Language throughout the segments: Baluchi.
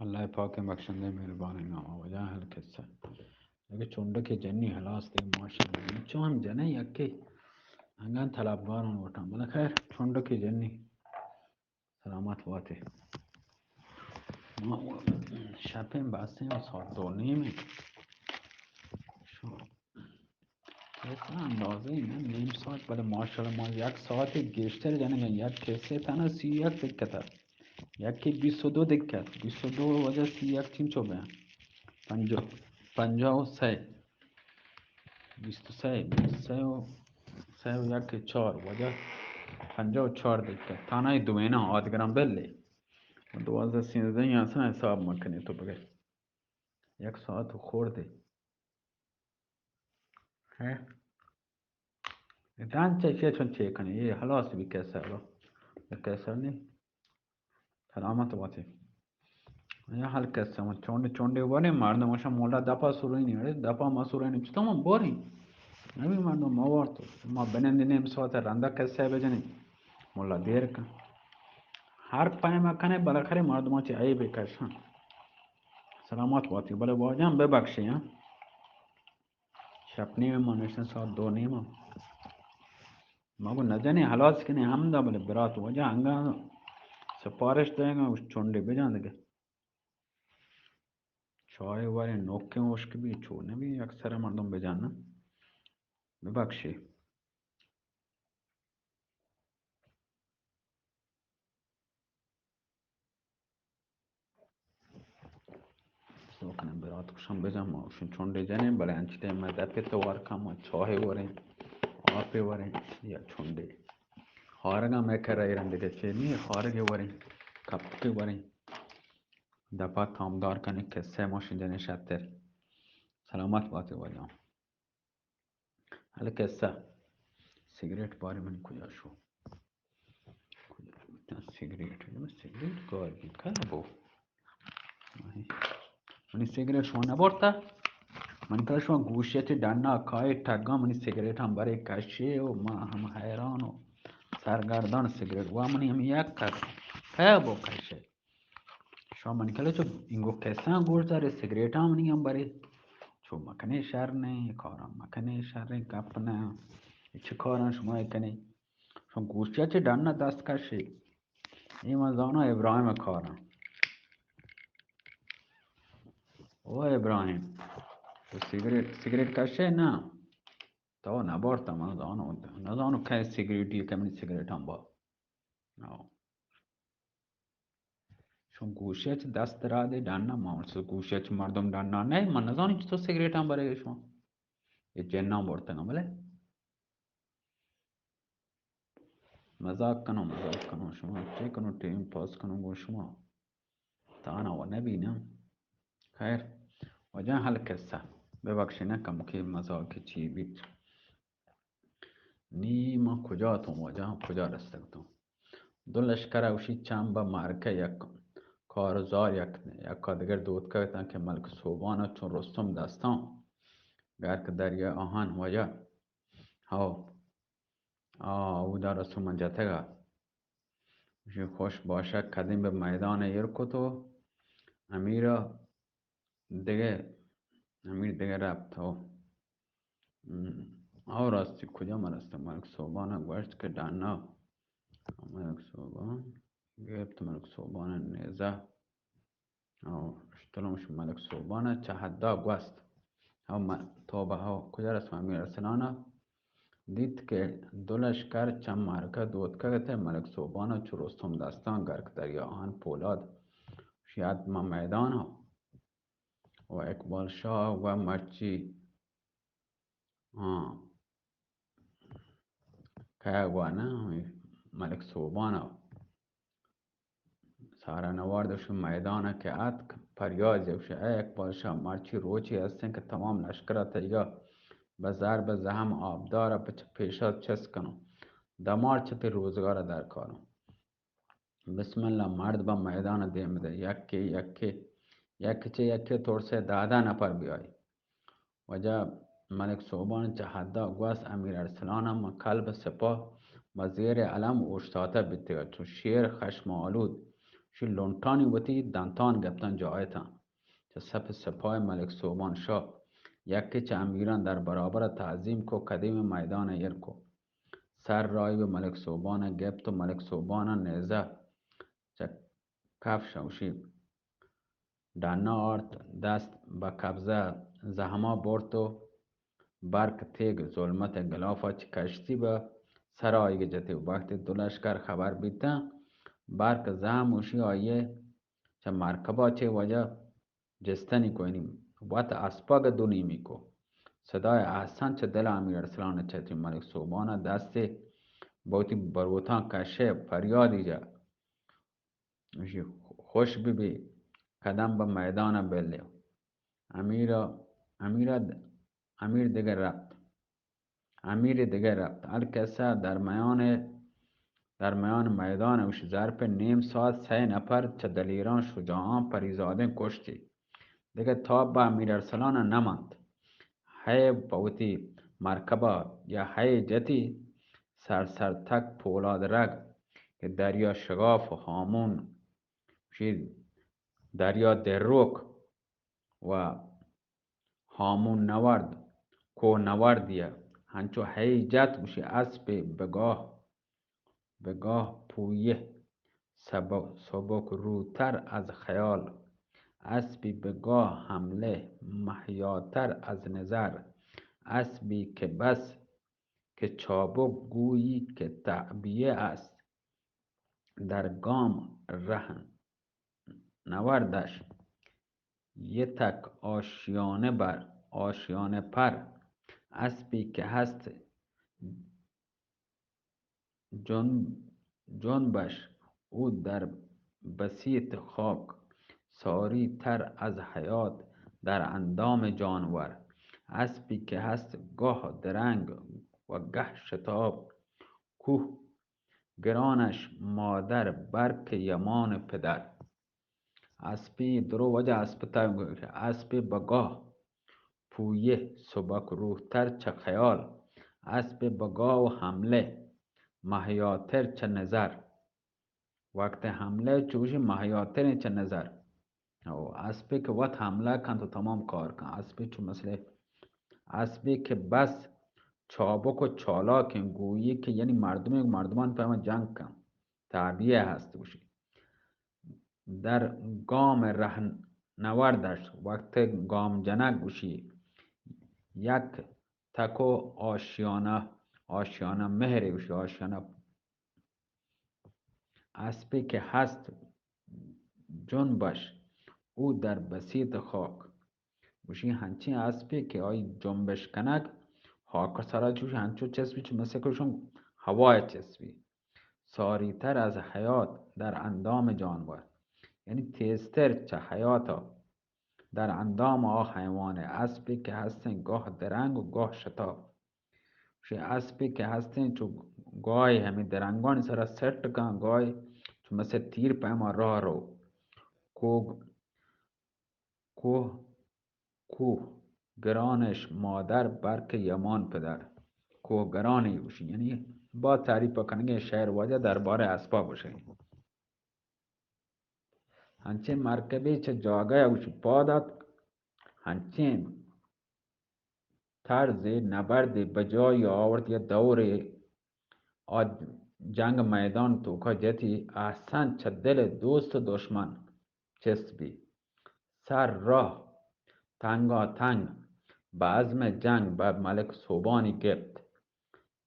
اللہ پاک ءِ بخشندہ ءِ مہربانی نام ءَ۔ واجہ ہل قصہ۔ اگہ چنڈکے جنی ہلاس دے، ماشاءاللہ۔ چو ہم جنے یکے انگان طلبگاران وٹاں۔ بلے خیر، چنڈکے جنی سلامت باتے۔ ما شپیں باسیں و ساعت دو نیم ایں۔ شو۔ ایسا اندازہ ای نہ، نیم ساعت، بلے ماشاءاللہ ما یک ساعت گیشتر جنگ ءَ، یک قصہ تنا سی یک دقت ات، یکی بیست و دو دقت، بیست و دو واجہ سی یک چنچو بیا، پنجاہ، پنجاہ و سہ، بیست و سہ، بیست و سہ و سہ و یک چار، واجہ پنجاہ و چار دقت، تنہائی دوینا آدگران بلے، دوازدہ سیزدہ ہی اصلا حساب مکنی تو بگے، یک ساعت و خوردے۔ ہیں؟ دان چہ چے چون چے کنی؟ یہ حلاس بھی کیسا ہے؟ یہ کیسا نہیں؟ سلامت باتی۔ یہ حل کیسا من چونڈے چونڈے ورے مردم وشا مولا دپا سورینی، اڑے دپا ما سورینی، چطور من بوری؟ نبی مردم ما وارتو۔ ما بنندی نیم ساعت رندا کیسا بجنی؟ مولا دیر کن۔ ہر پیما کنے بالاخره مردمان چی عیب کشن۔ سلامت باتی، بلے واجہ ہم ببخشی، ہاں۔ شپ نیم ما نشتن ساعت دو نیم۔ ما گو نجنی حلاس کنی ہمدا، بلے برات واجہ انگا سفارش دینگا، اس چونڈے بجان دگہ۔ چائے وریں نوکیں اشک بھی چو نبی، اکثر مردم بجان نہ۔ ببخشی۔ سوکنے برات کشم بجم، ما اوشن چونڈے جنیں، بلے انچ ٹائم میں دپے توار کم، ما چاہے وریں، آپے وریں، یا چونڈے۔ خارگا میں کرا ایرن دگہ چے نہیں، خارگے وریں، کپکے وریں۔ دپا تامدار کنیں، قصہ ماشین جنیں شتر۔ سلامت باتے واجہ۔ حال قصہ۔ سگریٹ بارے منی کجا شو؟ کجا بوتاں سگریٹ؟ سگریٹ کار بی کجا بو؟ منی سگریٹ شما نبرتا؟ من کلا شما گوشی چی ڈنا کائے ٹگا منی سگریٹ ہم برے کشے و ما ہم حیران و سرگردان سگریٹ وا منی ہم یک کر کجا بو کشے؟ شما منی کلا چو اینگو کساں گوش دارے، سگریٹاں منی ہم برے۔ چو مکنے شر نہ، کاراں مکنے شر گپ نہ۔ چہ کاراں شما کنی؟ شما گوشیا چہ ڈن دست کشی۔ اے من زاناں ابراہیم کاراں۔ او ابراہیم، تو سگریٹ، سگریٹ کشے نا؟ تو نبارتا، من زانو، نزانو کئے سگریٹی کہ منی سگریٹاں با۔ آو۔ شما گوشی چہ دست را دے ڈنا، ما سو گوشی چہ مردم ڈنا نہ، من نزانی چطور سگریٹاں برے شما۔ یہ جناں برتگاں بلے۔ مذاق کنو، مذاق کنو، شما چے کنو، ٹیم پاس کنو گو شما۔ تانا و نبی نا۔ خیر، واجہ حال قصہ۔ ببخشے نا کمکے مذاق چی بیت۔ نی ما کجا تو واجہ کجا رستگ تو؟ دو لشکر اوشی چم بہ معرکہ یک کارزار یک، یکا دگر دوتکگ اتاں کہ ملک سوبان چون رستم دستاں گرک دریا آہان واجہ۔ ہو۔ آ، اودا رسوماں جتگ ات۔ گوشی خوش باشک، قدیم بہ میدان ایر کت و امیر دگہ، امیر دگہ رپت۔ ہو۔ ہم، ہو راستی کجا من رستم؟ ملک سوبان گوشت کہ ڈنا۔ ملک سوبان گپت، ملک سوبان نیزہ۔ او، اشتلمش ملک سوبان چہ حدا گوست۔ او م-، توبہ، او کجا رسم؟ امیر ارسلان دیت کہ دو لشکر چم معرکہ دوتکگ ات، ملک سوبان چو رستم دستان گرک دریا آن پولاد شیاد ما میدان و اقبال شاہ و مرچی ہاں۔ کئے گوا نہ، ہمے ملک سوبان ء سارا نوارد شو میدان ء کہ اتک، پریاز ء گوشی، اے اقبال شاہ، مرچی روچے ہستیں کہ تمام لشکر ء تئیگا بہ زر بہ زہم آبدار ء پچ-، پیشا چست کنوں، دمار چہ تئی روزگار ء درکاروں۔ بسم اللہ، مرد بہ میدان ء دیم دئے، یکے یکے، یک چہ یکے ترسے دہ دہ نفر بیائی۔ واجہ ملک سوبان چہ حدا گوست، امیر ارسلان ء من کلب سپاہ بہ زیر علم اوشتاتہ بیتگا، چو شیر خشم آلود چی لنٹانی وتی دنتان گپتن جاہتاں۔ چہ صف سپاہ ملک سوبان شاہ یکے چہ امیران در برابر تعظیم کو، قدیم میدان ایر کو۔ سر راہی بہ ملک سوبان گپت و ملک سوبان نیزہ چہ کفش اوشی ڈنا آرت، دست بہ قبضہ زہما برت و برک تیگ ظلمت گلافا چہ کشتی بہ سرا آیگ جتی۔ وقتی دو لشکر خبر بیتاں، برک زہم اوشی آئیے چہ مرکبا چہ وجہ جستنی کو، یعنی وت اسپگ دو نیمی کو۔ صدای احسن چہ دل امیر ارسلان چتی۔ ملک سوبان دستی بوتی بروتاں کشے، فریادی جا، گوشی، خوش ببی، قدم بہ میدان بلے۔ امیر، امیر، امیر دگہ رپت۔ امیر دگہ رپت۔ ہر کسا در میان، در میان میدان گوشی، ظرف نیم ساعت سئے نفر چہ دلیران، شجاعان، پریزادیں کشتی۔ دگہ تاب بہ امیر ارسلان نمنت۔ ہے پہ وتی مرکبا یا ہے جتی سر سر تک پولاد رگ کہ دریا شگاف و ہامون، چی دریا دروک و ہامون نورد، کوہ نوردی ء ہنچو ہئی جت گوشی، اسپے بگاہ، بگاہ پویہ سب-، سبک روتر از خیال، اسبی بگاہ حمله مهیاتر از نظر، اسبی که بس که چابک گویی که تعبیه است، در گام رهن نوردش، یتک آشیانه بر، آشیانه پر، اسبی که هست جن-، جنبش او در بسیط خاک، ساری تر از حیات در اندام جانور، اسبی که هست گاه درنگ و گه شتاب، کوه گرانش مادر، برک یمان پدر. اسپی درو وجہ اسپتا، اسپی بگاہ پویہ سبک روح تر چہ خیال، اسپی بگاہ و حملہ مہیاتر چہ نظر. وقت حملہ چوشی مہیاتریں چہ نظر. او اسپے کہ وت حملہ کنت و تمام کار کنت. اسپے چو مثل اسپے کہ بس چابک و چالاکیں، گویی کہ یعنی مردمے مردمان پیما جنگ کنت، تعبیہ ہست گوشی. در گام رہنوردش، وقت گام جنگ گوشی، یک تک و آشیانہ، آشیانہ مہرے گوشی، آشیانہ اسپے کہ ہست جنبش او در بسیط خاک. گوشی ہنچیں اسپے کہ آئی جنبش کنگ، خاک سرا چوش ہنچو چسبی چو مثل کہ شون ہوای چسبی. ساری تر از حیات در اندام جانور، یعنی تیزتر چہ حیاتا در اندام آ حیوان. اسپے کہ ہستیں گاہ درنگ و گاہ شتاب. شی اسپے کہ ہستیں چو گاہے ہمے درنگانی سرا سٹ کن، گاہے چو مثل تیر پیما راہ رو. کوہ، کوہ، کوہ گرانش مادر، برک یمان پدر. کوہ گرانی گوشی، یعنی با تعریف کنگے شعر واجہ دربارہ اسپا گوشی. ہنچیں مرکبے چہ جاگہ ء گوشی پاد اتک، ہنچیں طرز نبردے بجائی آورت یا دورے آ جنگ میدان توکا جتی، احسن چہ دل دوست و دشمن چست بی. سر راہ تنگا تنگ بزم جنگ بہ ملک سوبانی گپت.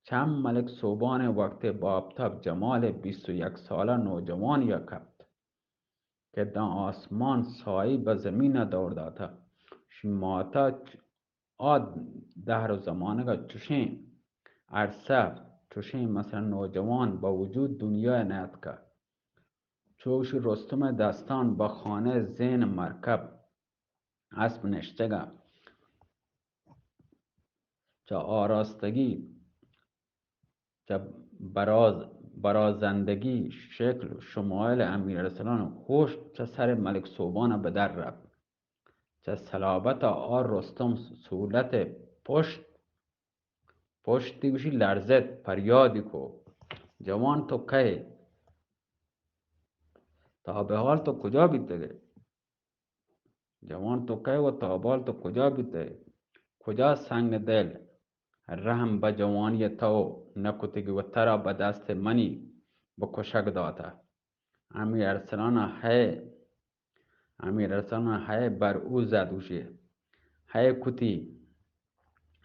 چم ملک سوبان وقت بہ آفتاب جمال بیست و یک سالہ نوجوانی کپت کہ داں آسمان سائی بہ زمین دور داتہ. شی ماتا چ-، آ دہر و زمانگا چشیں عرصہ، چشیں مثلاً نوجوان بہ وجود دنیا نیاتکہ. چوشی رستم دستان بہ خانہ زین مرکب اسپ نشتگا چہ آراستگی، چہ براز-، برازندگی شکل و شمائل امیر ارسلان ہوش چہ سر ملک سوبان بدر رفت. چہ صلابت آ رستم سولت پشت، پشتی گوشی لرزت، پریادی کو، جوان تو کئے؟ تا به حال تو کجا بیتگے؟ جوان تو کئے و تا به حال تو کجا بیتگے؟ کجا سنگ دل، رحم به جوانی تو نکتگی و ترا به دست منی بکشگ داتا؟ امیر ارسلان ءَ ہے، امیر ارسلان ءَ ہے بر او زد گوشی، ہے کتی،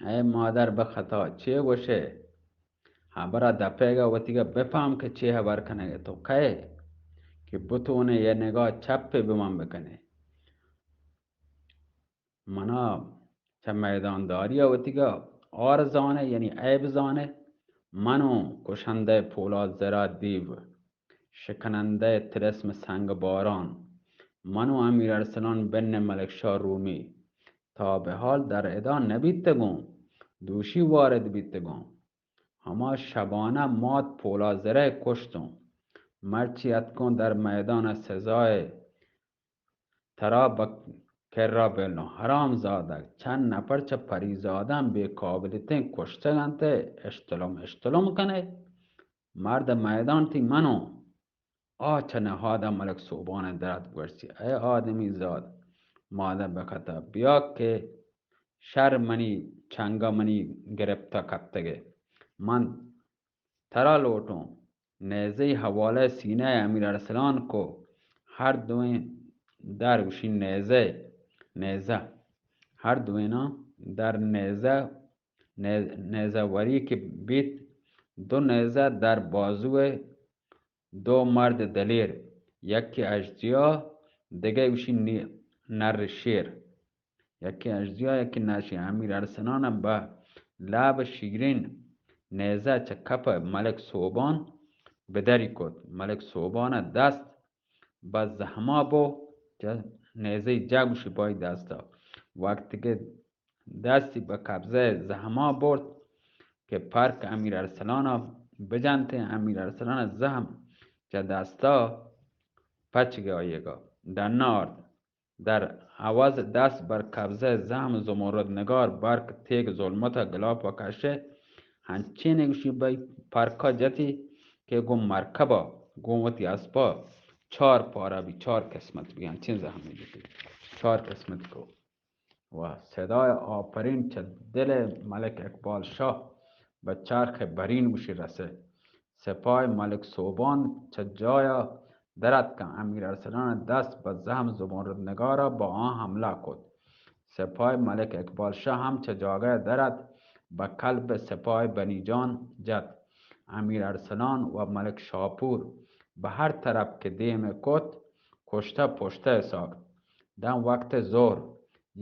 ہے مادر بخطا، چے گوشے؟ ہبرا دپیگا وتیگا بپام کہ چے ہبر کنگے، تو کئے کہ بتونے یہ نگاہ چپے بہ من بکنے؟ منا چہ میدانداری ءَ وتیگا آر زانے، یعنی عیب زانے۔ منو کشندہ پولاد زرا دیو، شکنندہ طلسم سنگ باران، منو امیر ارسلان بن ملک شاہ رومی، تا به حال در ادا نبیتگوں، دوشی وارد بیتگوں۔ ہما شبانہ مات پولاد زرہ کشتوں، مرچی اتکوں در میدان سزائے ترا بہ کرا بلوں۔ حرام زادگ، چند نفر چہ پریزاداں بے قابلیتیں کشتگ انت، اشتلم اشتلم کنے۔ مرد میدان تی منوں۔ آ چہ نہادا ملک سوبان درات گوشتی، اے آدمی زاد، مادہ بخطا، بیا کہ شر منی چنگا منی گرپتا کپتگے۔ من ترا لوٹوں۔ نیزہ حوالہ سینہ امیر ارسلان کو، ہر دوئیں در گوشی نیزہ، نیزہ، ہر دوئیناں در نیزہ، نیز-، نیزہ وری کہ بیت، دو نیزہ در بازوئے دو مرد دلیر، یکے اژدیا، دگہ گوشی نی-، نر شیر۔ یکے اژدیا، یکے نر شیر۔ امیر ارسلان بہ لب شیرین نیزہ چہ کپ ملک سوبان بدری کت۔ ملک سوبان دست بہ زہما بو، چہ نیزہ جگ گوشی بای دستا۔ وقتی کہ دستی بہ قبضہ زہما برد کہ پرک امیر ارسلان بجنت، امیر ارسلان زہم چہ دستا پچ گایگا ڈنا آرت۔ در عوض دست بر قبضہ زہم زمرد نگار برک تیگ ظلمت گلاپ کشے، ہنچین گوشی بہ پرکا جتی کہ گوں مرکبا، گوں وتی اسپا چار پارا بی، چار قسمت بی، ہنچین زہم جتی، چار قسمت کو۔ و صدای آفرین چہ دل ملک اقبال شاہ بہ چرخ برین گوشی رسے۔ سپاہ ملک سوبان چہ جایا دراتکن، امیر ارسلان دست بہ زہم زمرد نگارا بہ آن حملہ کت۔ سپاہ ملک اقبال شاہ ہم چہ جاگہ درات، بہ قلب سپاہ بنی جان جت۔ امیر ارسلان و ملک شاپور بہ ہر طرف کہ دیم کت، کشتہ پشتہ ساخت۔ داں وقت ظہر،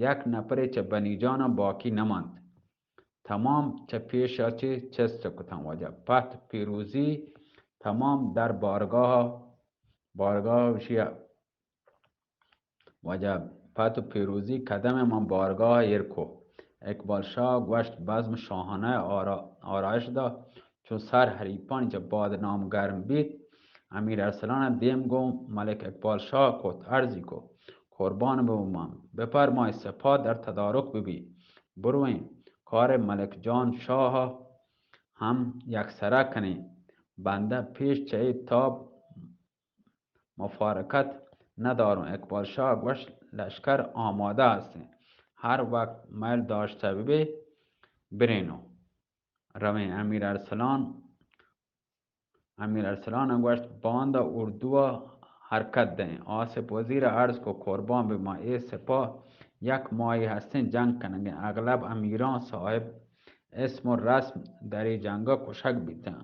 یک نفرے چہ بنی جاناں باقی نہ منت۔ تمام چہ پیشا چہ چست کتاں۔ واجہ پت پیروزی تمام در بارگاہ، بارگاہ وشیا۔ واجہ پت و پیروزی قدم من بارگاہ ایر کو۔ اقبال شاہ گوشت، بزم شاہانہ آرا-، آرائش دا۔ چون سر حریفانی چہ باد نام گرم بیت، امیر ارسلان دیم گوں ملک اقبال شاہ کت، عرضی کو، قربان ببو من، بفرمای سپاہ در تدارک ببی، برویں، کار ملک جان شاہ ہم یکسرہ کنیں، بندہ پیش چہ اے تاب مفارقت نداروں۔ اقبال شاہ گوشت، لشکر آمادہ ہستیں، ہر وقت میل داشتہ ببے، برینوں۔ رویں۔ امیر ارسلان، امیر ارسلان ءَ گوشت، باندا اردو ءَ حرکت دئیں۔ آصف وزیر ءَ عرض کو، قربان بہ ما، اے سپاہ یک ماہے ہستیں جنگ کنگیں۔ اغلب امیراں صاحب اسم و رسم در اے جنگ ءَ کشگ بیتاں۔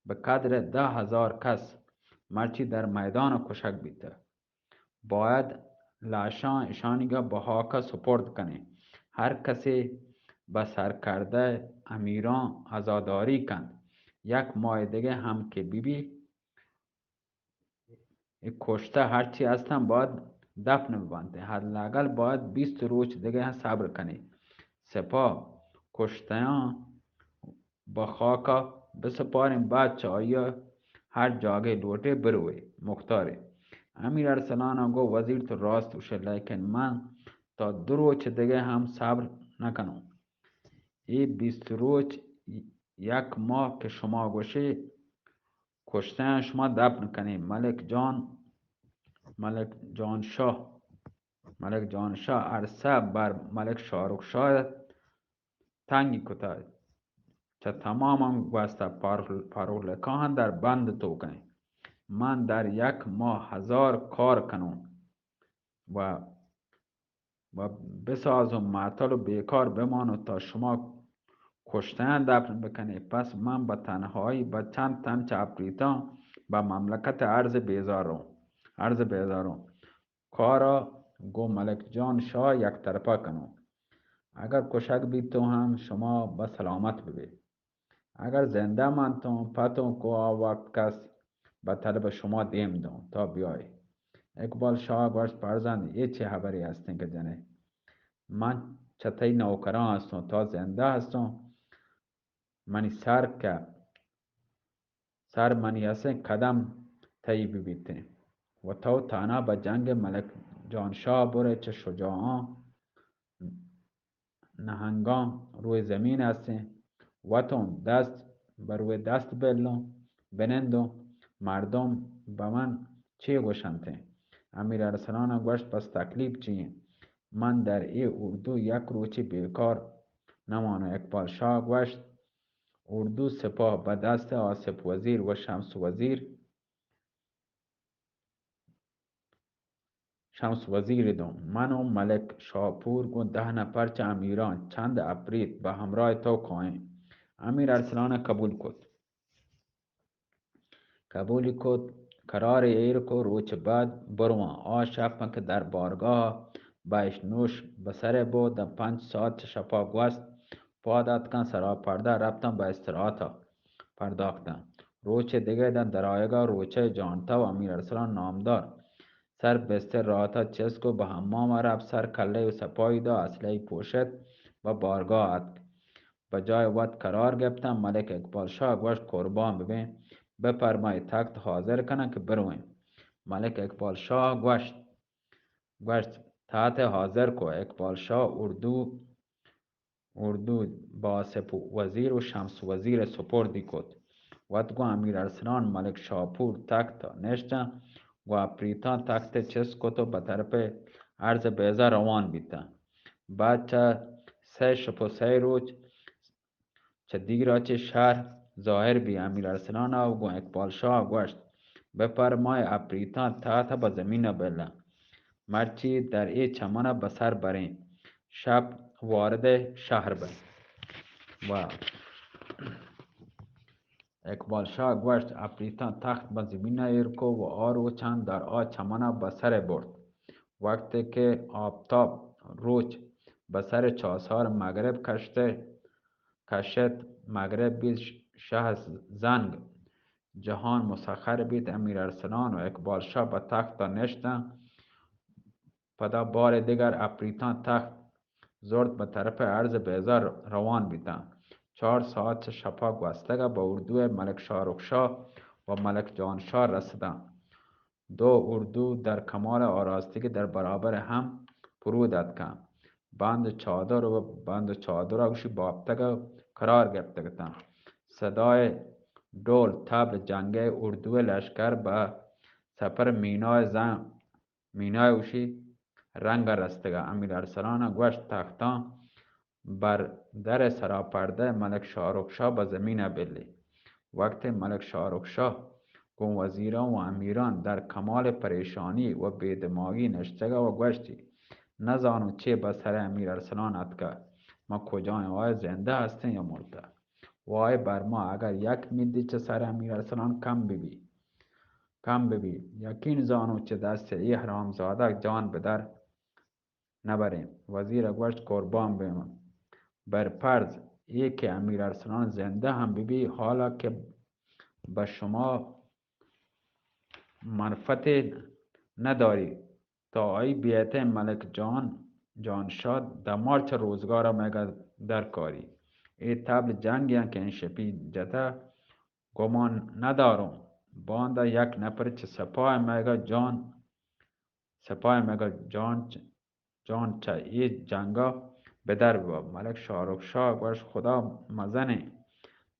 بہ قدر دہ ہزار کس مرچی در میدان ءَ کشگ بیتہ۔ باید لاشاں اشانیگا بہ ہاکا سپرد کنیں۔ ہر کسے بہ سرکردہ امیراں عزاداری کنت۔ یک ماہ دگہ ہم کہ ببی، اے کشتہ ہرچی ہستن باید دفن ببنت۔ حدالاقل باید بیست روچ دگہ ہم صبر کنیں۔ سپاہ کشتیاں بہ خاکا بسپاریں، بعد چہ آئیا ہر جاگہے لوٹے بروے۔ مختارے۔ امیر ارسلان ءَ گو، وزیر تو راست گوشے، لیکن من تا دو روچ دگہ ہم صبر نکنوں۔ اے بیست روچ، یک ماہ کہ شما گوشے کشتیاں شما دفن کنیں۔ ملک جان ملک جان شاہ، ملک جان شاہ عرصہ بر ملک شاہ رخ شاہ تنگی کتہ۔ چہ تماما گوستہ، پارغ، پارغلکاہاں در بند توکیں۔ من در یک ماہ ہزار کار کنوں و، و بساز و معطل و بیکار بمانوں تا شما کشتیاں دفن بکنی۔ پس من بہ تنہائی بہ چند تن چہ اپریتاں بہ مملکت عرض بیزار رو، عرض بیزار رو۔ کارا گوں ملک جان شاہ یک طرفہ کنوں۔ اگر کشگ بیت تو ہم شما بہ سلامت ببے۔ اگر زندہ منتوں پتوں کو آ وقت کس بہ طلب شما دیم دوں تا بیائے۔ اقبال شاہ گوشت، فرزند، اے چے حبرے ہستیں کہ جنے؟ من چہ تئی نوکراں ہستوں، تا زندہ ہستوں، منی سر کہ سر منی ہسیں قدم تئی ببیتیں و تو تانا بہ جنگ ملک جان شاہ برے، چہ شجاعاں نہنگاں روی زمین ہستیں، وتوں دست بہ روی دست بلوں، بنندوں، مردم بہ من چے گوشنتیں؟ امیر ارسلان گوشت، پس تکلیف چی انت؟ من در اے اردو یک روچے بیکار نمانوں۔ اقبال شاہ گوشت، اردو سپاہ بہ دست آصف وزیر و شمس وزیر، شمس وزیر دوں۔ من و ملک شاپور گوں دہ نفر چہ امیران، چند اپریت بہ ہمراہ تو کائیں۔ امیر ارسلان قبول کت۔ قبولی کت، قرار ایر کو روچ بعد برواں۔ آ شپ کہ در بارگاہ بہ اش نوش بہ سر بود، داں پنچ ساعت چہ شپا گوست، پاد اتکاں سرا پردہ رپتاں بہ استراحتا پرداختاں۔ روچ دگہ داں درآیگا روچئے جانتا و امیر ارسلان نامدار سر بستر راحتا چست کو، بہ حماما رپت، سر کلہ و سپاہی دا، اسلحہ پوشت، بہ بارگاہ اتک۔ بہ جای وت قرار گپتاں۔ ملک اقبال شاہ گوشت، قربان ببیں، بپرمائے تخت حاضر کناں کہ برویں۔ ملک اقبال شاہ گوشت، گوشت، تحت حاضر کو۔ اقبال شاہ اردو، اردو باسپ وزیر و شمس وزیر سپردی کت۔ وت گوں امیر ارسلان ملک شاپور تخت نشتاں، گوں اپریتاں تخت چست کت و بہ طرف عرض بیضا روان بیتاں۔ بعد چہ سئے شپ و سئے روچ چہ دیرا چہ شہر ظاہر بی۔ امیر ارسلان ء گوں اقبال شاہ ء گوشت، بپرمائے اپریتاں تحت ء بہ زمین ء بلاں، مرچی در اے چمن ء بہ سر بریں، شپ وارد شہر بئے۔ و اقبال شاہ گوشت، اپریتاں تخت بہ زمین ء ایر کو و آ روچاں در آ چمن ء بہ سر برت۔ وقتے کہ آپتاب روچ بہ سر چاسار مغرب کشتے، کشت، مغرب بیت، شہ زنگ جہان مسخر بیت۔ امیر ارسلان و اقبال شاہ بہ تخت ء نشتاں۔ پدا بار دگر اپریتاں تخت زرت بہ طرف عرض بیضا روان بیتاں۔ چار ساعت چہ شپا گوستگ ء بہ اردو ء ملک شاہ رخ شاہ و ملک جان شاہ رسداں۔ دو اردو در کمال آراستگی در برابر ہم فرود اتکاں۔ بند چادر و بند چادر ء گوشی بابتگ ء قرار گپتگ اتاں۔ صدائے ڈول، طبل، جنگ ء اردو ء لشکر بہ سپر مینائے زن، مینائے گوشی رنگ ء رستگ ء۔ امیر ارسلان ء گوشت، تختاں بر در سراپردہ ملک شاہ رخ شاہ بہ زمین ء بلی۔ وقت ملک شاہ رخ شاہ گوں وزیراں و امیراں در کمال پریشانی و بے دماغی نشتگ ء و گوشتی، نزانوں چے بہ سر امیر ارسلان اتکہ، ما کجائیں، آیا زندہ ہستیں یا مرتہ؟ و آئے بر ما اگر یک میدی چہ سر امیر ارسلان کم ببی، کم ببی، یقین زانوں چہ دست اے حرامزادہ جان بدر نبریں۔ وزیر ء گوشت، قربان بہ من۔ بر فرض اے کہ امیر ارسلان زندہ ہم ببی، حالا کہ بہ شما منفتے نداری، تا آئی بیئتیں ملک جان، جان شاد دمار چہ روزگار ء مئیگا درکاری۔ اے تبل جنگیاں کہ انشپی جتہ، گمان نداروں باندا یک نفر چہ سپاہ مئیگا جان، سپاہ مئیگا جان چ-، جان چہ اے جنگا بدر ببا۔ ملک شاہ رخ شاہ گوشت، خدا مزنیں،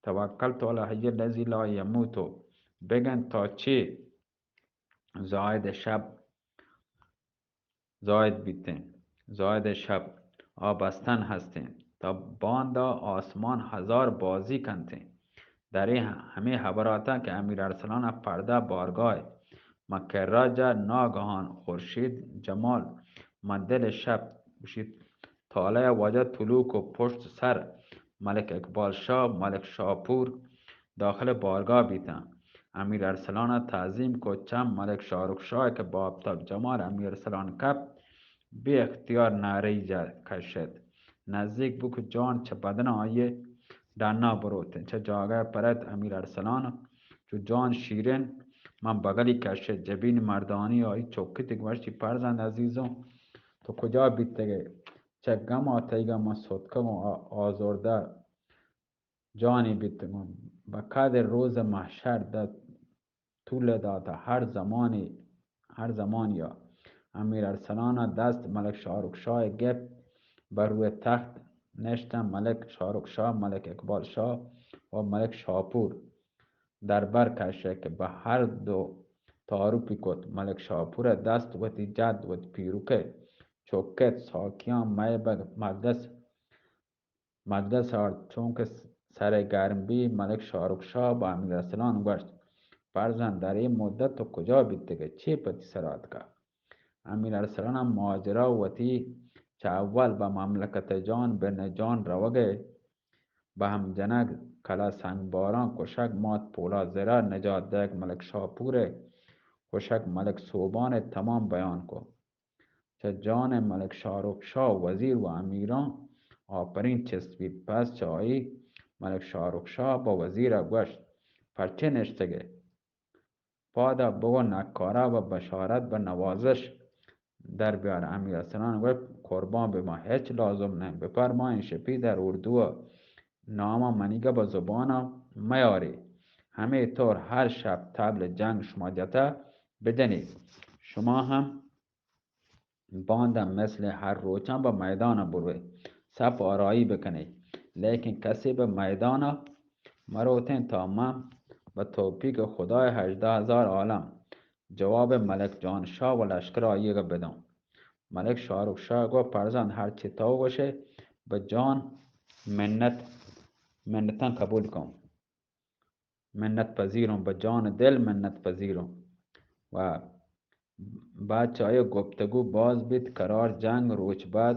توکلت علی الحی الذی لا یموت، بگن تا چے زاہد شپ زاید بیتیں۔ زاید شپ آ بستن ہستیں۔ تا باندا آسمان ہزار بازی کنتیں۔ در اے ہمے ہبراتاں کہ امیر ارسلان ء پردہ بارگاہ ء ماں کرا جا، ناگہان خورشید جمال ماں دل شپ گوشیت، تالہ ء واجہ طلوع کو، پشت سر ملک اقبال شاہ، ملک شاپور داخل بارگاہ بیتاں۔ امیر ارسلان ء تعظیم کو، چم ملک شاہ رخ شاہ کہ با آفتاب جمال امیر ارسلان کپت، بے اختیار نعرہ ای جا کشت۔ نزدیک بو کہ جان چہ بدن آئی ڈنا بروت۔ چہ جاگہ پرت امیر ارسلان چو جان شیرین من بغلی کشت۔ جبین مردانی آئی چکتی گوشتی، فرزند عزیزوں، تو کجا بیتگے؟ چہ گم آتیگا من ستکگوں، آ-، آزردہ جانی بیتگوں۔ بہ قدر روز محشر دہ طول داتا ہر زمانی، ہر زمانیا۔ امیر ارسلانا دست ملک شاہ رخ شاہ گپت، بہ روی تخت نشتن۔ ملک شاہ رخ شاہ، ملک اقبال شاہ و ملک شاپور دربر کشت کہ بہ ہر دو تعارفی کت۔ ملک شاپور دست وتی جد وتی پیروکے چکت، ساکیاں مئے بہ مقدس مقدس آرت۔ چونکہ سر گرم بی، ملک شاہ رخ شاہ با امیر ارسلان گوشت، فرزند، در اے مدت تو کجا بیتگے؟ چے پتی سر آتکا؟ امیر ارسلان ماجرا وتی چہ اول بہ مملکت جان بن جان روگے، بہ ہم جنگ، کلا سنگ باراں کشگ، مات پولا زرا نجات دئیگ، ملک شاپورے کشگ، ملک سوبانے تمام بیان کو۔ چہ جان ملک شاہ رخ شاہ وزیر و امیراں آپرین چست بیت۔ پس چہ آئی ملک شاہ رخ شاہ بہ وزیر ء گوشت، پرچے نشتگے؟ پادا بگو نکارا و بشارت بہ نوازش در بیار۔ امیر ارسلان گوشت، قربان بہ ما، ہچ لازم نہ، بفرمائیں، شپی در اردو نام منیگا بہ زبان میاری۔ ہمے طور ہر شپ طبل جنگ شما جتا بجنی۔ شما ہم باندا مثل ہر روچاں بہ میدان بروئے، سپ آرائی بکنے، لیکن کسے بہ میدان مروتیں تا من بہ توفیق خدای ہژدہ ہزار عالم جواب ملک جان شاہ و لشکر آئیگ بداں۔ ملک شاہ رخ شاہ گو، فرزند، ہر چی تو گوشے بہ جان منت، منتاں قبول کن۔ منت پذیروں، بہ جان دل منت پذیروں۔ و بعد چہ آئی گپتگو باز بیت، قرار جنگ روچ بعد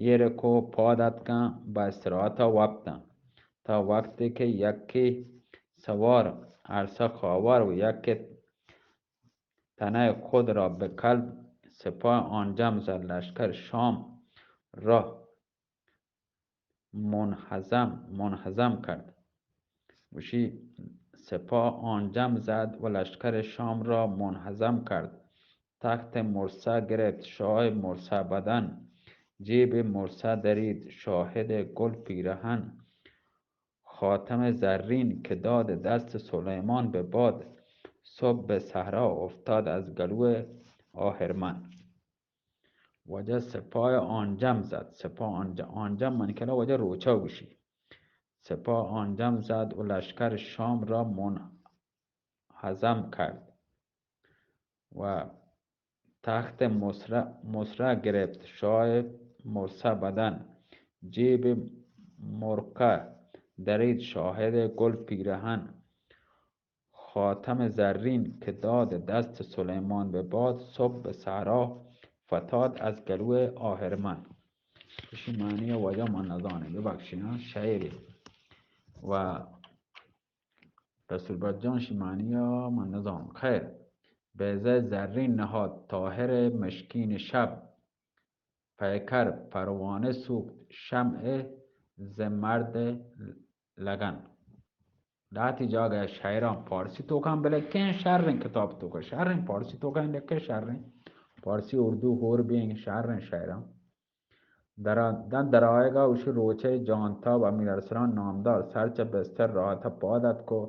ایر کو پاد اتکاں، بہ استراحتا وپتاں۔ تا وقتی کہ یکے سوار ارسا خاور و یکے تنہ خود را بہ قلب سپاه آن جم زد، لشکر شام را منهزم، منهزم کرد۔ گوشی، سپاه آن جم زد و لشکر شام را منهزم کرد۔ تخت مرصع گرفت، شاه مرصع بدن، جیب مرصع درید، شاهد گل پیرهن، خاتم زرین که داد دست سلیمان به باد، صبح به صحرا افتاد از گلو آهرمن۔ واجہ سپاه آن جم زد، سپاه آن جم، آن جم من کلا واجہ روچا گوشی۔ سپاه آن جم زد و لشکر شام را منهزم کرد و تخت مصر، مصر گرفت، شاه مرصع بدن، جیب مرصع درید، شاهد گل پیرهن، خاتم زرین که داد دست سلیمان به باد، صبح به صحرا فتاد از گلو آهرمن۔ ایشی معنی واجہ من نزانیں، ببخشین، شعرے و رسول بخش جان، ایشی معنی من نزانم۔ خیر، بیضه زرین نهاد طاهر مشکین شب، پیکر پروانه سوخت شمع ز مرد لگن۔ لہتی جاگہ شاعراں پارسی توکاں بلکیں شریں کتاب توکا، شریں پارسی توکا لکھے، شریں پارسی اردو ہور بیں شریں شاعراں۔ درا-، دن درآیگا اوشی روچے جانتاب امیر ارسلان نامدار سر چہ بستر راحت پاد اتکو۔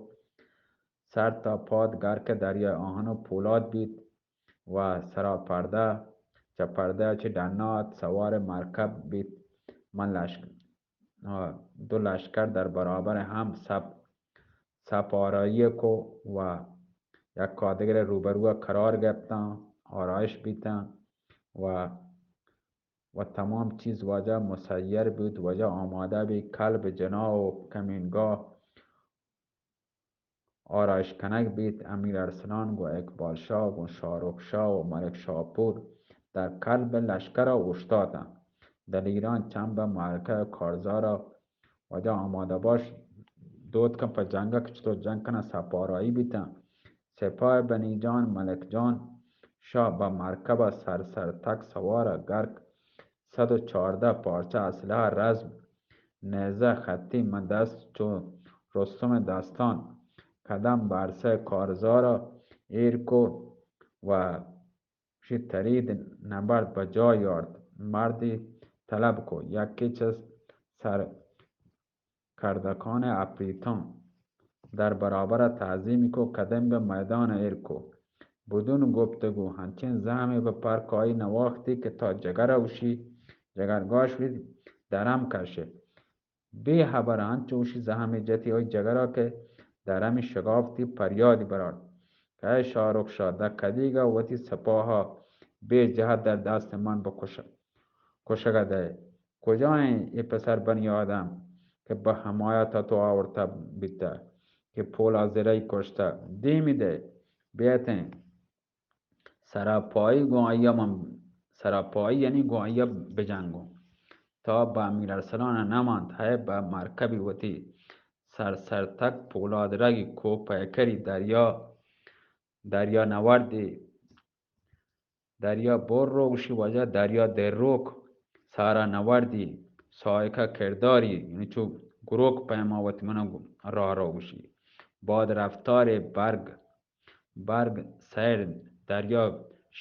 سر تا پاد گرک دریای آہن و پولاد بیت و سرا پردہ، چہ پردہ چہ ڈنا ات، سوار مرکب بیت۔ من لشک-، آ، دو لشکر در برابر ہم سپ، سپ آرائی کو و یک آدگر روبرو قرار گپتاں، آرائش بیتاں۔ و و تمام چیز واجہ مسیر بیت، واجہ آمادہ بیت، کلب جناح و کمینگاہ آرائش کنگ بیت۔ امیر ارسلان گوں اقبال شاہ، گوں شاہ رخ شاہ و ملک شاپور در کلب لشکر اوشتاتاں۔ دلیران چم بہ معرکہ کارزارا واجہ آمادہ باش دوت کن، پہ جنگ کہ چطور جنگ کناں سپارائی بیتاں۔ سپاہ بنی جان ملک جان شاہ بہ مرکب سر سر تک سوار گرک صد و چاردہ پارچہ اسلحہ رزم نیزہ خطی من دست چو رستم دستان قدم برسہ کارزارا ایر کو و شی ترید نبرد بہ جای آرت۔ مردی طلب کو، یکی چہ سرکردکان اپریتان در برابر تعظیم کو، قدم بہ میدان ایر کو۔ بدون گفتگو ہنچین زہمی بہ پرک آئی نواختی کہ تا جگر اوشی جگرگاش وی درم کشے۔ بے ہبر انت چوشی زہمی جتی آئی جگرا کہ درمی شگافتی پریادی برارت کہ اے شاہ رخ شاہ، دہ کدیگا وتی سپاہا بے جہت در دست من بہ کش-، کشگا دئے۔ کجائیں اے پسر بنی آدم کہ بہ حمایت تو آورتہ بیتہ کہ پولا زرئی کشتہ؟ دیمی دئے بیتیں۔ سراپائی گوں آئی ء من، سراپائی یعنی گوں آئی ء بجنگوں۔ تا بہ امیر ارسلان ء نہ منت، ہے بہ مرکبی وتی سر سر تک پولاد رگی کو پیکری دریا، دریا نوردی، دریا بر روشی وجہ دریا در روک سارا نوردی سائقہ کرداری، یعنی چو گروک پیما وتی من راہ روشی باد رفتار برگ برگ سیر دریا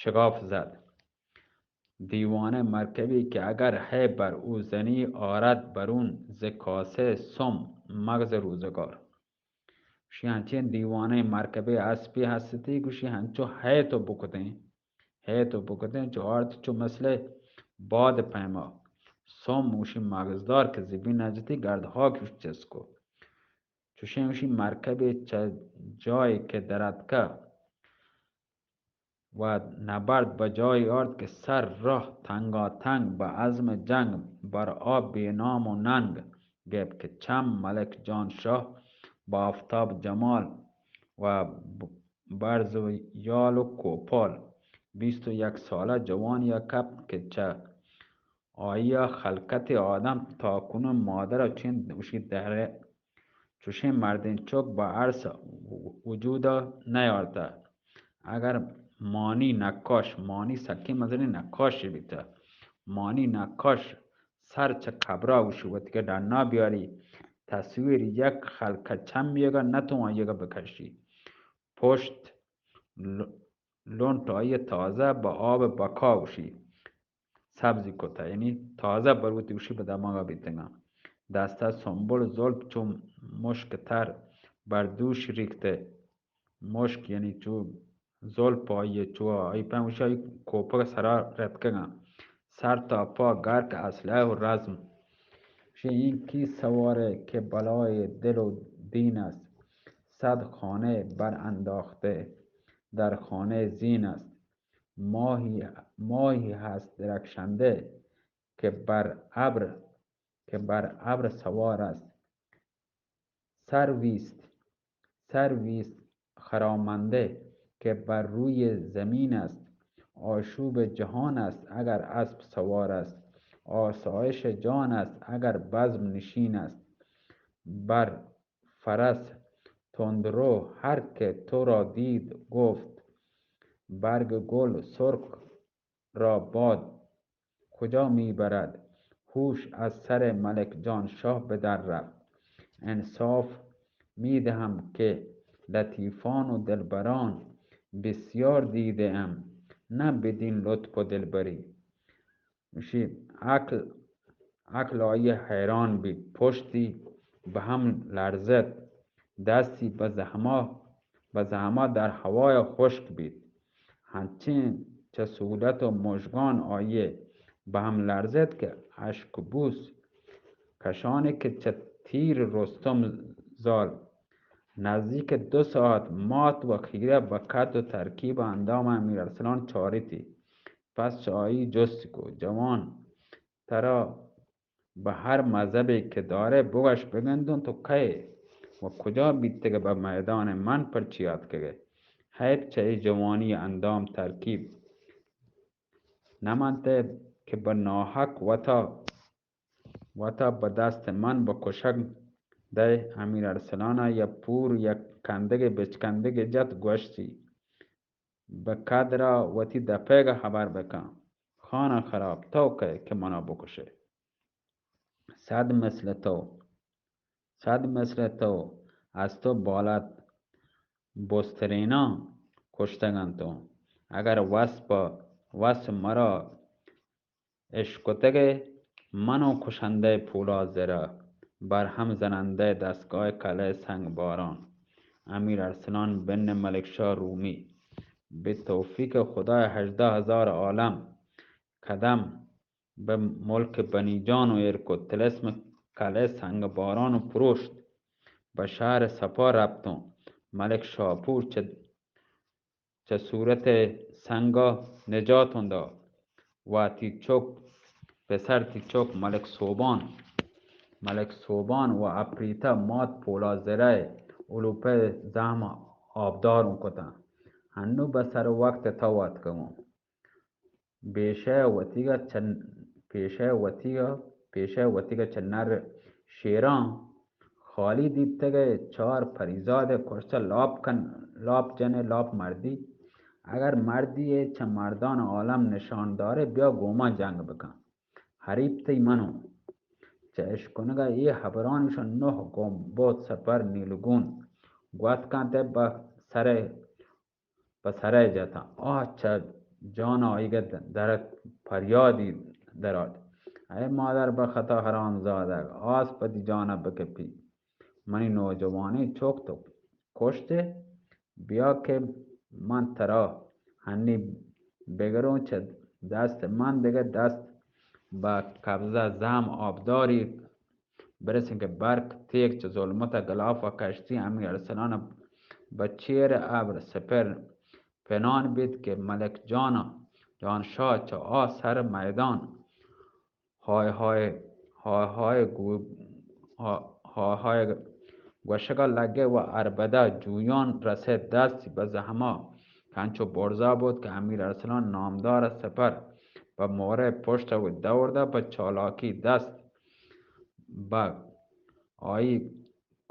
شگاف زد۔ دیوانہ مرکبی کہ اگر ہے بر او زنی آرد برون ز کاسہ سم مغز روزگار۔ شی انچیں دیوانہ مرکبی اسپی ہستی گوشی ہنچو ہے تو بکتیں، ہے تو بکتیں چو آرت چو مثل باد پیما سم گوشی مغزدار کہ زبی نجتی گرد ہاک چست کو۔ چوشیں گوشی مرکبے چہ جاہے کہ دراتکہ و نبرد بہ جاہے آرت کہ سر راہ تنگاتنگ بہ عزم جنگ بر آ بے نام و ننگ گپت کہ چم ملک جان شاہ بہ آفتاب جمال و ب-، برز و یال و کوپال بیست و یک سالہ جوانیا کپت کہ چہ آئی ء خلقت آدم تاکنون مادر ء چین گوشی دہر چوشیں مردین چک بہ ارس وجود ء نیارتہ۔ اگر مانی نقاش، مانی سکیں مزنیں نقاشے بیتہ، مانی نقاش سر چہ قبرا گوشی وتیگہ ڈنا بیاری، تصویر یک خلقہ چم بیگا نتون آئیگا بکشی۔ پشت ل-، لنٹ آئی تازہ بہ آب بقا گوشی سبزی کتہ، یعنی تازہ بروتی گوشی بہ دماغا بیتگاں۔ دستہ سنبل زلف چو مشک تر بر دوش ریختہ۔ مشک یعنی چو زلف آئی چو آئی پیم گوشی آئی کوپگ سرا رتکگاں۔ سر تا پا گرک اسلحہ و رزم۔ شی این کی سوارے کہ بلائے دل و دین است۔ صد خانہ بر انداختہ در خانہ زین است۔ ماهی، ماهی هست درخشنده که بر ابر، که بر ابر سوار است. سرویست، سرویست خرامنده که بر روی زمین است. آشوب جهان است اگر اسب سوار است. آسایش جان است اگر بزم نشین است. بر فرس تندرو هر که تو را دید گفت، برگ گل سرخ را باد کجا می‌برد؟ هوش از سر ملک جان شاه به در رفت. انصاف می‌دهم که لطیفان و دلبران بسیار دیده‌ام، نه بدین لطف و دلبری. گوشی، عقل، عقل آئی حیران بیت، پشتی بہ ہم لرزت، دستی بہ زہما، بہ زہما در ہوایا خشک بیت۔ ہنچیں چہ سہولت و مژگان آئی بہ ہم لرزت کہ اشک بوس کشانی کہ چہ تیر رستم زال نزدیک دو ساعت مات و خیرہ بہ قد و ترکیب اندام امیر ارسلان چاریتی۔ پس چہ آئی جست کو، جوان، ترا بہ ہر مذہبے کہ دارے بگش بگندوں تو کئے و کجا بیتگے، بہ میدان من پرچی آتکگے؟ حیف چہ اے جوانی اندام ترکیب نہ منتئے کہ بہ ناحق وتا وتا بہ دست من بہ کشگ دئے۔ امیر ارسلان ءَ یک پور یک کندگے بچکندگے جت، گوشتی، بہ قدر ءَ وتی دپیگ ءَ ہبر بکن۔ خانہ خراب، تو کئے کہ منا بکشئے؟ صد مثل تو، صد مثل تو از تو بالت بزتریناں کشتگ انت و اگر وس پہ وس مرا اشکتگ ئے، من و کشندہ پولاد زرہ، برہم زنندہ دستگاہ کلہ سنگ باران، امیر ارسلان بن ملک شاہ رومی، بہ توفیق خدای ہژدہ ہزار عالم قدم بہ ملک بنی جان و ایر کت، طلسم کلہ سنگ باران و پروشت، بہ شہر سپا رپتوں۔ ملک شاپور چہ چہ صورت سنگا نجاتوں دات۔ وتی چک، پسر تی چک ملک سوبان، ملک سوبان و اپریتا مات پولا زرہ الوپہ زہم آبداروں کتاں۔ ہنو بہ سر وقت تو اتکگوں۔ پیشہ وتیگا چہ، پیشہ وتیگا، پیشہ وتیگا چہ نر شیراں خالی دیتگ ء چار پریزاد ء کرچ ء لاپ کن، لاپ جن ء لاپ مردی۔ اگر مردی ء چہ مردان عالم نشان دارے، بیا گوما جنگ بکن۔ حریف تئی منوں۔ چہ اشکنگ ء اے ہبرانشان نوہ گوں بوت سپر نیلگون گوات کنت ء بہ سر ء پہ سرئے جتاں۔ آہ چہ جان آئیگ ء درت پریادی درات۔ اے مادر بہ خطا حرام زادگ، آس پہ دی جان ء بکپی۔ منی نوجوانیں چک تو کشت ئے، بیا کہ من ترا ہنی بگروں چہ دست من، دگہ دست بہ قبضہ زہم آبداری برسیں کہ برک تیگ چہ ظلمت ء گلاف ء کشتی۔ امیر ارسلان ء بہ چیر ابر سپر پنان بیت کہ ملک جان ء، جان شاہ چہ آ سر میدان ہائے ہائے، ہائے ہائے گو-، ہا-، ہائے ہائے گوشگ ء لگے و اربدہ جویان رسے دست بہ زہما کہ انچو برزا بوت کہ امیر ارسلان نامدار سپر بہ مورے پشت ء دور دہ بہ چالاکی دست بہ آئی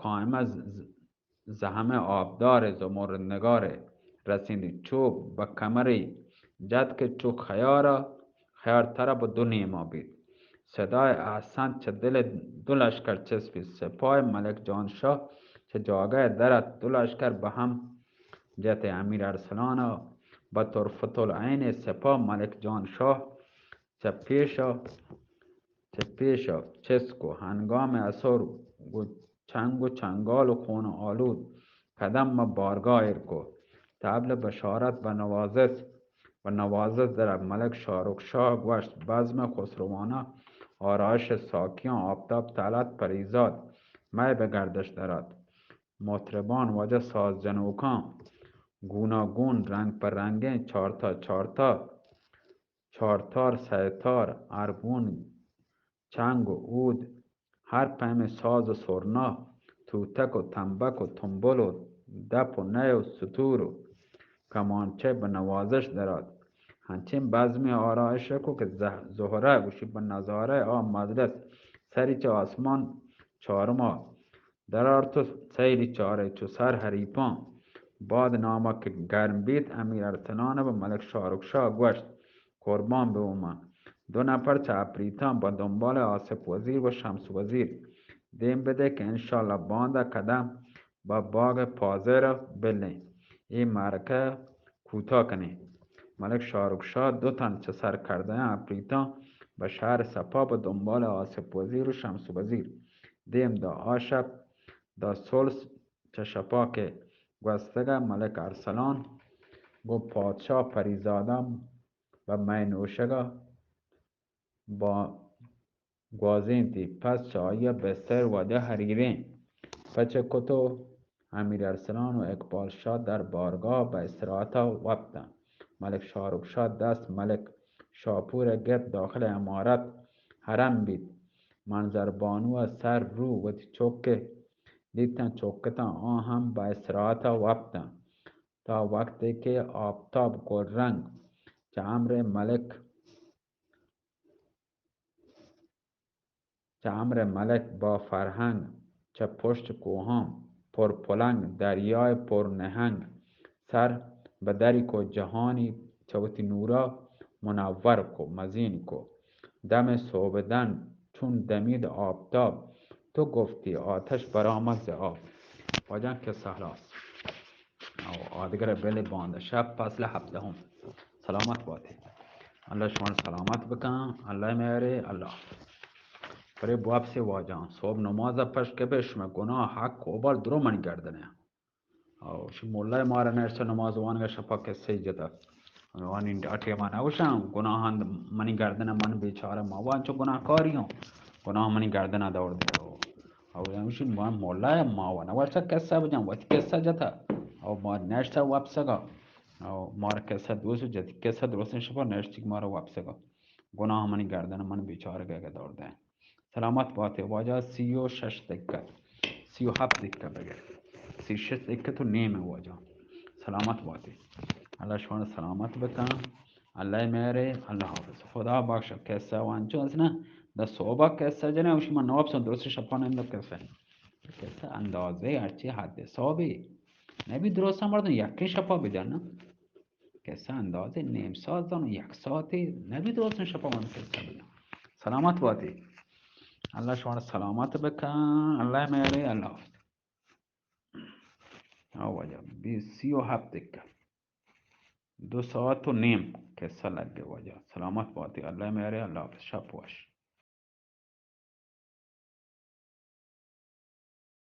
قائمہ ز-، ز-، زہم آبدار زمرد نگار رسیندی چوب بہ کمری جت کہ چو خیارا، خیار ترا بہ دو نیما بیت۔ صدای احسن چہ دل دو لشکر چست بیت۔ سپاہ ملک جان شاہ چہ جاگہ درت، دو لشکر بہ ہم جت۔ امیر ارسلان بہ طرفۃ العین سپاہ ملک جان شاہ چہ پیشا، چہ پیشا چست کو۔ ہنگام اسور گو چنگ و چنگال و خون آلود قدم مہ بارگاہ ایر کو۔ طبل بشارت بہ نوازش، بہ نوازش درات۔ ملک شاہ رخ شاہ گوشت، بزم خسروانا آرایش ساکیان، آفتاب تلت پریزاد مئے بہ گردش درات۔ مطربان واجہ ساز جنوکان گوناگون رنگ پہ رنگیں چارتا چارتا چارتار، سیتار، ارگون، چنگ و عود، ہر پیمیں ساز و سرنا، توتک و تمبک و تمبل و دپ و نئے و ستور و کمانچہ بہ نوازش درات۔ ہنچیں بزمیں آرائش کو کہ زہ-، زہرہ گوشی بہ نظارہ آ مجلس سری چہ آسمان چارما درآرت و سیلی چارئے چو سر حریفاں۔ باد نامہ کہ گرم بیت، امیر ارسلان بہ ملک شاہ رخ شاہ گوشت، قربان ببوں من۔ دو نفر چہ اپریتاں بہ دنبال آصف وزیر و شمس وزیر دیم بدے کہ انشاءاللہ باندا قدم بہ باغ پازر بلیں، اے معرکہ کوتاہ کنیں۔ ملک شاہ رخ شاہ دو تن چہ سرکردہاں اپریتاں بہ شہر سپا بہ دنبال آصف وزیر و شمس وزیر دیم دا۔ آ شپ دا سلس چہ شپا کہ گوستگا ملک ارسلان گوں پادشاہ پریزاداں بہ مئے نوشگا با گوازینتی، پس چہ آئی ء بستر واجہ حریریں پچ کت و امیر ارسلان و اقبال شاہ در بارگاہ بہ استراحت ء وپتنت۔ ملک شاہ رخ شاہ دست ملک شاپور ءَ گپت، داخل امارت حرم بیت۔ منظر بانو ءَ سر رو وتی چک ءَ دیتاں، چکتاں، آ ہم بہ استراحت ءَ وپتاں۔ تا وقتے کہ آپتاب گلرنگ چہ امر ملک چہ امر ملک با فرہنگ، چہ پشت کوہاں پر پلنگ، دریائے پر نہنگ، سر بہ دری کو جہانی چہ وتی نورا منور کو، مزین کو۔ دم صوبدن چون دمید آپتاب، تو گفتی آتش برآمد ز آب۔ واجہ قصہ ہلاس۔ او آدگر بل باند شپ فصل ہپدہم۔ سلامت باتے۔ اللہ شما سلامت بکن، اللہ مہرے، اللہ۔ پرے بواب سے واجان، صبح نماز پش کے بے شما گناہ حق کوبال درو منی گردنے۔ او شی مولا مارا نشتا نماز وانگا شپا قصہ جتا۔ وانی ڈاٹے ما نوشاں، گناہان منی گردن، من بیچارہ ما وانچو گناہکاری ہوں۔ گناہ منی گردن دور دے۔ او ہمشی ما مولا ما وانا واسطہ قصہ بجان، وتی قصہ جتا۔ او ما نشتا وپسگا۔ او مار قصہ دوست جتی، قصہ درستیں شپا نشتی مارا وپسگا۔ گناہ منی گردن، من بیچارہ گئے دور دے۔ سلامت باتے واجہ، سی و شش دقیقہ، سی و ہپت دقیقہ بگر، سی و شش دقیقہ تو نیم ہے واجہ۔ سلامت باتے۔ اللہ شما سلامت بکن۔ اللہ مہرے، اللہ حافظ۔ خدا بخش۔ قصہ وانچو اس نا، دا صحبہ قصہ جنے، اوشی من نواب سن درست شپانا اندر قصہ۔ قصہ اندازے ہرچی حد حسابی۔ نبی درست مردم یکی شپا بجن نا۔ قصہ اندازے نیم ساعت زانو، یک ساعتے نبی درست شپا من قصہ بجن۔ سلامت باتی۔ اللہ شما سلامت بکن، اللہ مہرے، اللہ حافظ۔ آ واجہ، بیس، سی و ہپت دقیقہ۔ دو ساعت و نیم قصہ لگے واجہ۔ سلامت باتی، اللہ مہرے، اللہ حافظ، شپ وش۔